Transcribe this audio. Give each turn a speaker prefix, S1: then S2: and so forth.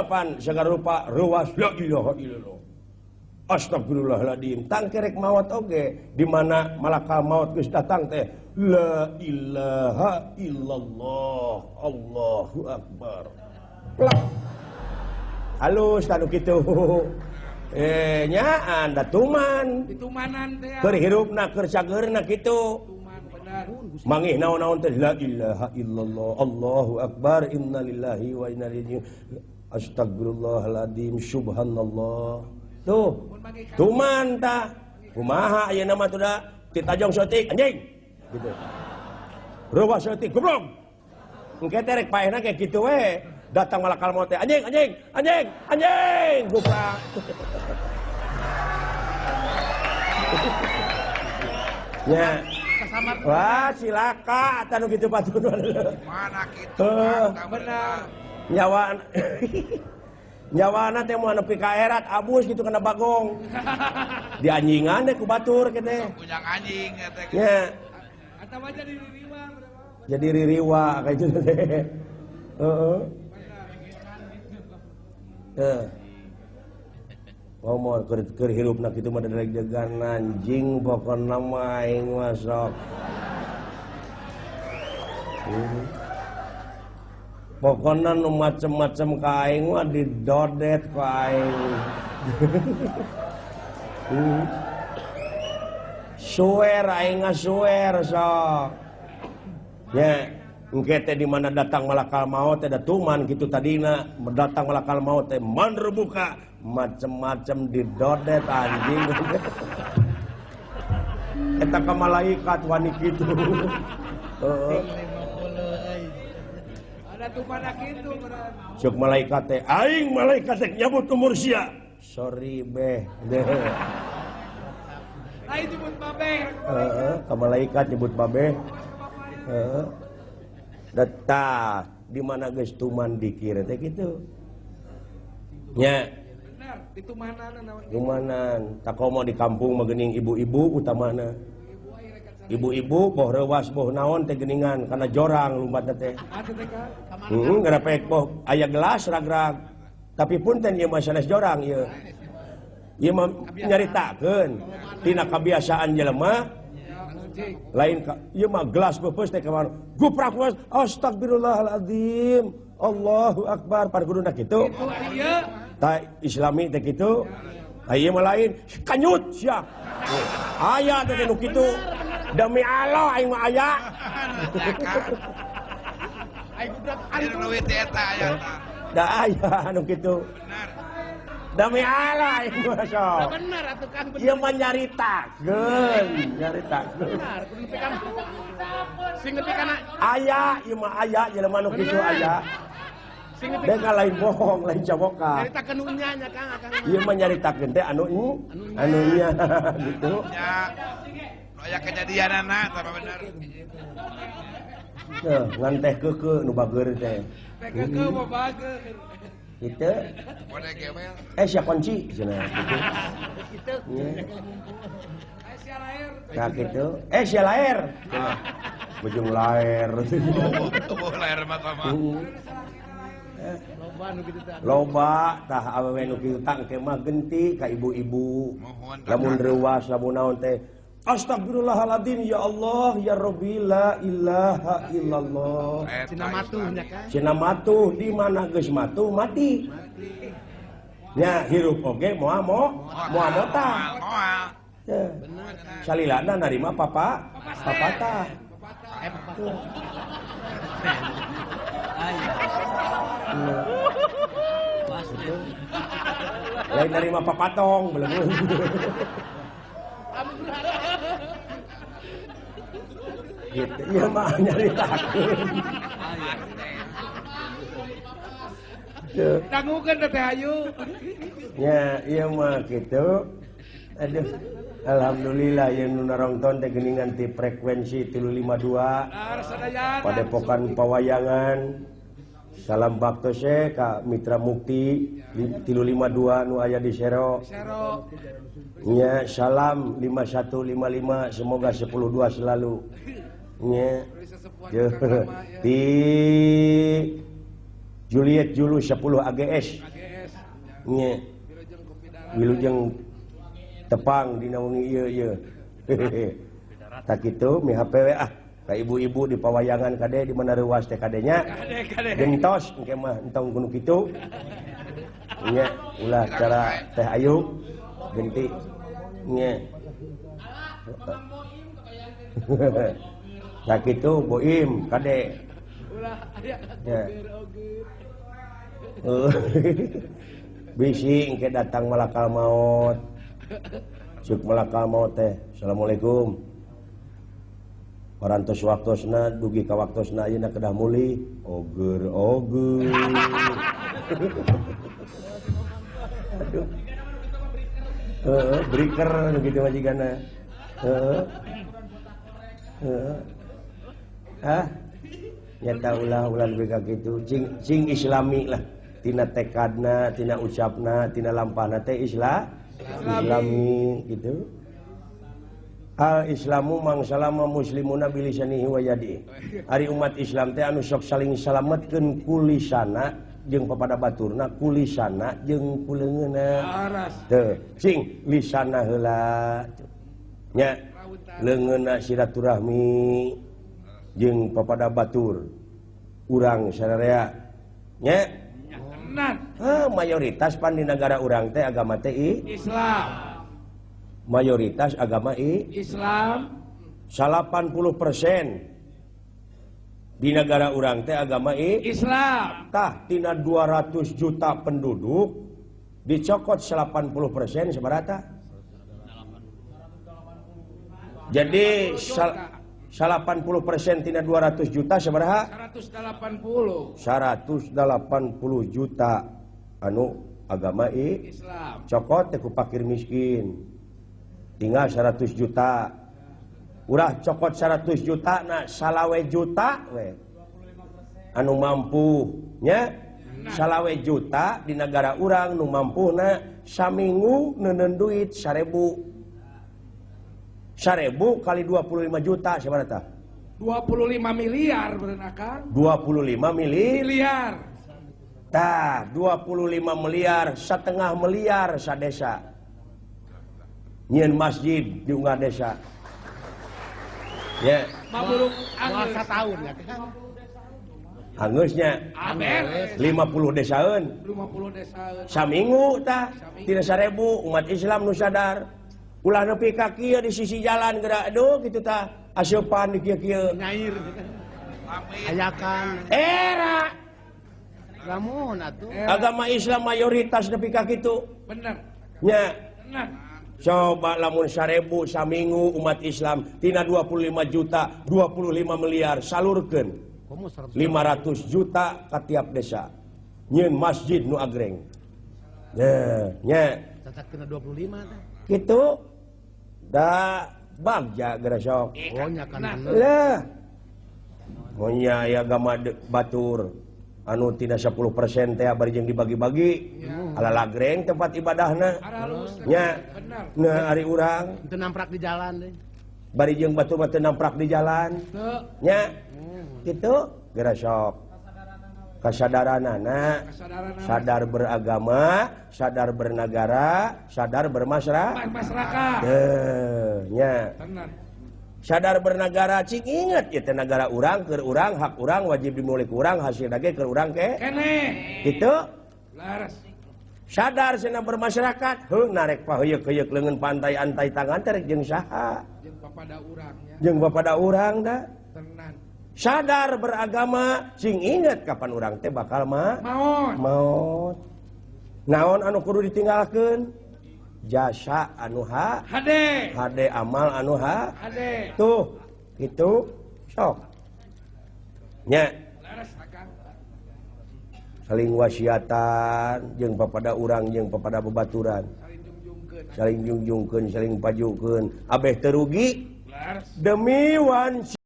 S1: Pan segala rupa reuwas la ilaha illallah. Astagfirullahaladzim. Tangkerek maot oge di mana malakal maut geus datang teh la ilaha illallah Allahu akbar. Plak. Halus tanu kitu. Nyaan da tuman.
S2: Ditumanan teh.
S1: Keur hirupna keur cageurna kitu.
S2: Tuman bener.
S1: Mangih naon-naon teh la ilaha illallah Allahu akbar innalillahi wa inna ilaihi astagfirullahaladzim subhanallah. Tuh tuman tah kumaha ayeuna mah tuh da titajong saeutik anjing gitu. Reuwas saeutik goblok. Engke teh rek paehna kayak kitu we. Datang malakal maut teh anjing anjing anjing anjing guprak. Ya. Wah silaka atuh nu kitu patun.
S3: Mana kitu
S2: bener.
S1: Nyawa nyawana teh moal nepi ka erat abus gitu kena bagong. Di anjingan deh ku batur kitu teh.
S3: Punya anjing teh.
S1: Nya.
S2: Atawa jadi ririwa.
S1: Jadi ririwa kayak gitu teh. Heeh. Teh. Ngomong keur hirupna kitu mah deg-degan anjing pokona mah aing mah sok. Pokona nu macem-macem ka aing mah didodet ku aing. Suwer aing ngasuwer sok. Nya engke teh di mana datang malakal maut teh da tuman kitu tadina, datang malakal maut teh manrebuka macem-macem didodet anjing. Eta ka malaikat wani kitu. Heeh. Cuk malaikat teh aing malaikat teh nyabut umur sia. Sorry beh.
S2: Aing nyebut babeh.
S1: Heeh, ka malaikat nyebut babeh. Heeh. Datah di mana geus tuman dikir teh kitu. Nya.
S2: Bener, ditumanan naon.
S1: Tumanan, takomo di kampung mah geuning ibu-ibu utamana. Ibu-ibu boh reuwas boh naon teh geuningan kana jorang lumbatna teh. Heeh, ngarepek boh aya gelas ragrag. Tapi punten ieu mah sanes jorang ieu. Ieu mah nyaritakeun tina kabiasaan jelema lain ieu mah gelas beupeus teh kamar. Guprak was astagfirullahaladzim. Allahu akbar par kuduna kitu. Tah islami teh kitu. Tah ieu mah lain kanyut sia. Aya teh nu kitu. Demi Allah aing mah aya.
S3: Aing gubrak anu teh eta aya tah.
S1: Da aya anu kitu.
S3: Bener.
S1: Demi Allah aing mah sok.
S2: Bener atuh Kang bener.
S1: Ieu mah nyaritakeun, nyaritakeun.
S2: Bener, kudu nepi ka sing nepi kana
S1: aya ieu mah aya jelema nu kitu aya.
S2: Sing nepi
S1: Deka lain bohong, lain caboka.
S2: Nyaritakeun nu nya nya Kang, Akang.
S1: Ieu mah nyaritakeun teh anu anunya gitu.
S3: Ya. Aya kejadianana tah bener.
S1: Teh ngan teh keukeuh nu bageur teh.
S2: Teh keukeuh mah bageur.
S1: Kitu. Sia kunci cenah kitu.
S2: Kitu. Sia laer.
S1: Tah kitu. Sia laer. Cenah. Bujung laer.
S3: Oh, laer mah mah.
S2: Loba nu kitu teh.
S1: Loba tah awewe nu kitu tah engke mah genti ka ibu-ibu. Lamun reuwas lamun naon teh Astagfirullahaladzim ya Allah ya Rabbi la ilaha illallah.
S2: Cina matuh nya kan.
S1: Cina matuh di mana geus matuh mati. Nya hirup oge moal moal motah.
S2: Bener.
S1: Salilana narima papa papatah. Lain narima papatong belum. Gitu. Iya mah nyaritakeun.
S2: Dangukeun teh Ayu.
S1: Ya, ieu mah kitu. Aduh. Alhamdulillah yen nu narongton teh geuningan ti frekuensi 352. Padepokan Pawayangan. Salam baktos ka Mitra Mukti 352 nu aya di Sero. Nya salam 5155 semoga 102 selalu. Nya. Di Juliet Julu 10 AGS nya wilujeng tepang dina wengi ieu ieu tak kitu mi HP we ah ka ibu-ibu di pawayangan kade di mana reuas teh kadenya gentos engke mah entong kuno kitu nya ulah cara teh ayu genti nya tak kitu boim kade
S2: ulah aya oger-oger.
S1: Bisi engke datang malakal maut. Cuk malakal maut teh. Assalamualaikum. Parantos waktosna dugi ka waktosna ayeuna kedah mulih. Oger oger. Aduh. Heeh, breaker nu kitu mah jigana. Heeh. Heeh. Ah. Nyata ulah-ulah lebih ka kitu. Cing cing islami lah. Tina tekadna, tina ucapna, tina lampahna teh Islami gitu. Al Islamu mang salama muslimuna bilisanihi wa yadihi. Ari umat Islam teh anu sok saling salametkeun kulisana jeung papada baturna, kulisana jeung kuleungeunna. Teu, cing lisana heula. Nya leungeunna silaturahmi jeung papada batur urang sararea. Nya mayoritas pan di negara urang teh agama teh
S2: Islam.
S1: Mayoritas agama
S2: Islam.
S1: 80% di negara urang teh agama
S2: Islam.
S1: Tah tina 200 juta penduduk dicokot 80% sebarata. Jadi 80% tina 200 juta sabaraha?
S2: 180.
S1: 180 juta anu agama
S2: Islam.
S1: Cokot teh ku fakir miskin. Tinggal 100 juta. Urah cokot 100 juta na salawe juta we. Anu mampu nya salawe juta di negara urang nu mampuna saminggu neuneun duit 1000. 1000 kali 25 juta sabaraha tah?
S2: 25 miliar berenang.
S1: 25
S2: miliar.
S1: Tah, 25 miliar, setengah miliar sadesa. Nyieun masjid di unggal desa. Ya.
S2: Maburung anggeus
S4: sataun ya.
S1: Angeusnya 50 desaeun.
S2: 50 desaeun.
S1: Saminggu tah tina 1000 umat Islam nu sadar. Ulah nepi ka kieu di sisi jalan geura aduh kitu tah aseupan di kieu-kieu.
S4: Nyair. Ayakan.
S1: Era.
S4: Lamun atuh.
S1: Agama Islam mayoritas nepi ka kitu.
S2: Bener.
S1: Nya.
S2: Bener.
S1: Coba lamun 1000 saminggu umat Islam tina 25 juta 25 miliar salurkeun 500 juta ka tiap desa. Nyieun masjid nu agreng. Nya, nya.
S4: Cacat kena 25 tah.
S1: Kitu. Da bagja geura sok.
S4: Oh nya kan bener.
S1: Lah. Monya aya agama batur anu tina 10% teh bari jeung dibagi-bagi. Ala lagreng tempat ibadahna. Nya. Nah ari urang
S4: teu namprak di jalan deui.
S1: Bari jeung batur mah teu namprak di jalan. Nya. Kitu geura sok. Kasadaranana, sadar beragama, sadar bernegara, sadar bermasyarakat.
S2: Masyarakat.
S1: Nya. Sadar bernegara cing inget ieu teh nagara urang keur urang, hak urang wajib dimiliki urang, hasilna ge keur urang ke.
S2: Kene.
S1: Kitu.
S2: Laras.
S1: Sadar cenah bermasyarakat, heuh narek paheuyeuk-heuyeuk leungeun pantai antai tangan teh rek jeung saha?
S2: Jeung papada urang nya.
S1: Jeung papada urang da.
S2: Tenan.
S1: Sadar beragama sing inget kapan urang teh bakal
S2: maot.
S1: Maot. Naon anu kudu ditinggalkeun? Jasa anu ha
S2: hade.
S1: Hade amal anu ha
S2: hade.
S1: Tuh, gitu sok. Nya. Saling wasiatan jeung papada urang jeung papada babaturan. Saling jungjungkeun, saling pajukeun. Abeh teu rugi. Demi wanci